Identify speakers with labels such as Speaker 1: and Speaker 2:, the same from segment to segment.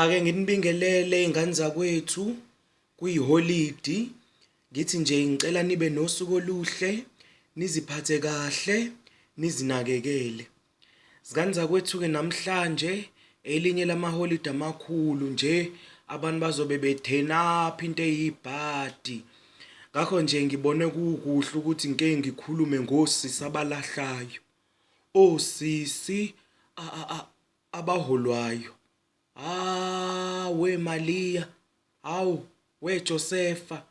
Speaker 1: Ake nginibingelele ingane zakwethu kuyiholidi ngithi nje ngicela nibe nosuku oluhle niziphathe kahle nizinakekele. Zingane zakwethu-ke namhlanje elinye lamaholidi amakhulu nje abantu bazobe bethenaphi into eyibhadi. Ngakho nje ngibone kukuhle ukuthi ngike ngikhulume ngosisi abalahlayo. Osisi abaholwayo. Ah we Malia, hawu we Josefa.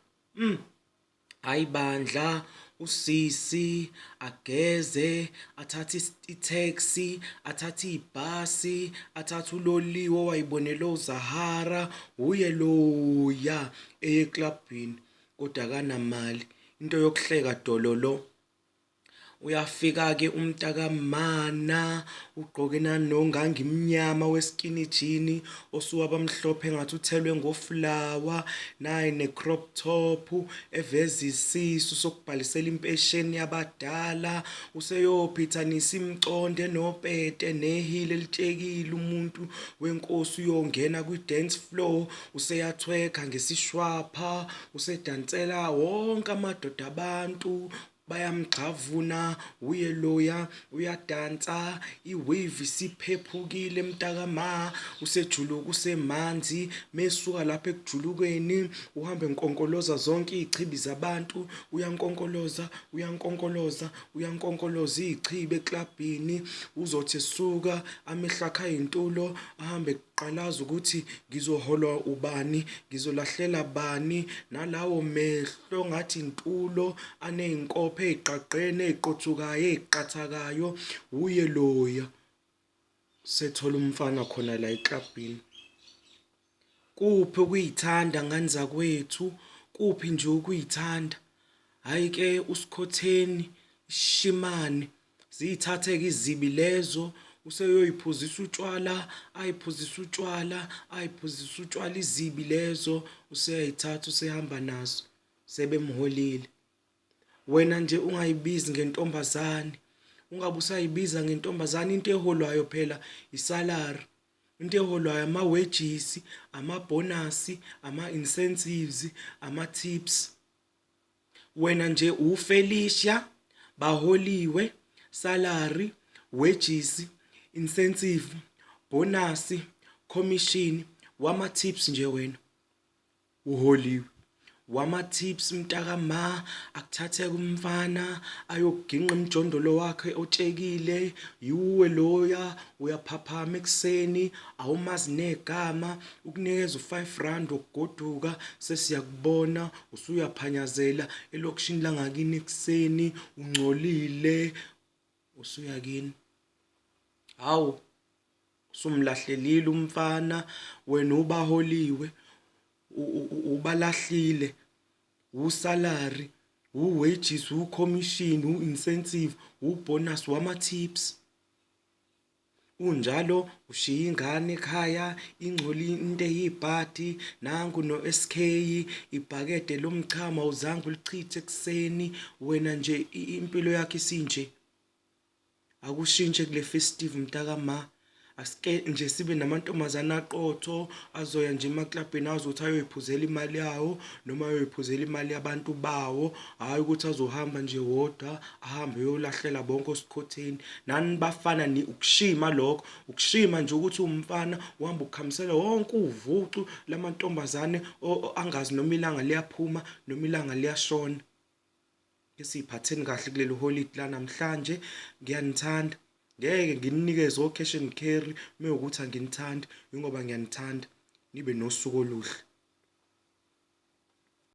Speaker 1: Hayi bandla usisi ageze athathe i-taxi athathe ibhasi athathe uloliwe owayibonela uZahara uye loya eye eklabhini kodwa akanamali into yokuhleka dololo. Uyafika-ke umntakamana ugqoke nanongangimnyama we-skinny jean osuwaba mhlophe ngathi uthelwe ngofulawa naye ne-crop top eveza isisu sokubhalisela impesheni yabadala useyophithanisa imiconde nopete nehili elitshekile umuntu wenkosi uyongena kwi-dance floor useyathwekha ngesishwapha usedansela wonke amadoda abantu bayamgxavuna uye loya uyadansa i-wave isiphephukile mntakama usejuluka usemanzi mesuka lapha ekujulukeni uhambe nkonkoloza zonke iy'chibi zabantu uyankonkoloza uyankonkoloza uyankonkoloza iy'chibi eklabhini uzothi esuka amehlo akhe ayintulo ahambe Qalaza ukuthi ngizoholwa ubani, ngizolahlela bani, nalawo mehlo ngathi intulo aney'nkophe ey'gqagqene ey'qothukayo ey'qathakayo, wuye loya sethola umfana khona la eklabhini. Kuphi ukuyithanda ngane zakwethu, kuphi nje ukuyithanda? Hhayi ke uSkhotheni, isishimane Ziyithathe-ke izibi lezo useyoyiphuzisa utshwala, ayiphuzise utshwala, ayiphuzise utshwala izibi lezo useyayithatha usehamba nazo sebemholile. Wena nje ungayibizi ngentombazane, ungabe usayibiza ngentombazane into eholwayo phela isalary. Into eholwayo ama-wages, amabhonasi, ama-incentives, ama-tips. Wena nje uFelicia baholiwe salary wages incentive bonus commission wama tips nje wena uholiwe wama tips mntaka ma akuthatheke umfana ayoginqa umjondolo wakhe otshekile yiwe loya uyaphaphama ekuseni awumazi negama ukunikeza u-5 rand wokugoduka sesiyakubona usuyaphanyazela elokishini langakini ekuseni ungcolile usuya kini hawu usumlahlelile umfana wena ubaholiwe ubalahlile usalary uwages ucommission uincentive ubonus wama-tips. Unjalo ushiya ingane ekhaya ingcole into eyibhadi nangu no-SK ibhakede lomchamo awuzange ulichithe ekuseni wena nje impilo yakho isinje. Akushintshe kule festive mntaka ma. Asike nje sibe namantombazane aqotho azoya nje emaklabhini azothi ayoyiphuzela imali yawo noma ayoyiphuzela imali yabantu bawo hhayi ukuthi azohamba nje wodwa ahambe uyolahlela bonke osikhotheni nani bafana ni ukushima lokho ukushima nje ukuthi umfana uhamba ukhamisela wonke uvucu lamantombazane angazi noma ilanga liyaphuma noma ilanga liyashona. Ke siyiphatheni kahle kuleli holidi lanamhlanje ngiyanithanda ngeke ngininikeze o-cash and carry mewukuthi anginithandi ingoba ngiyanithanda nibe nosuku oluhle.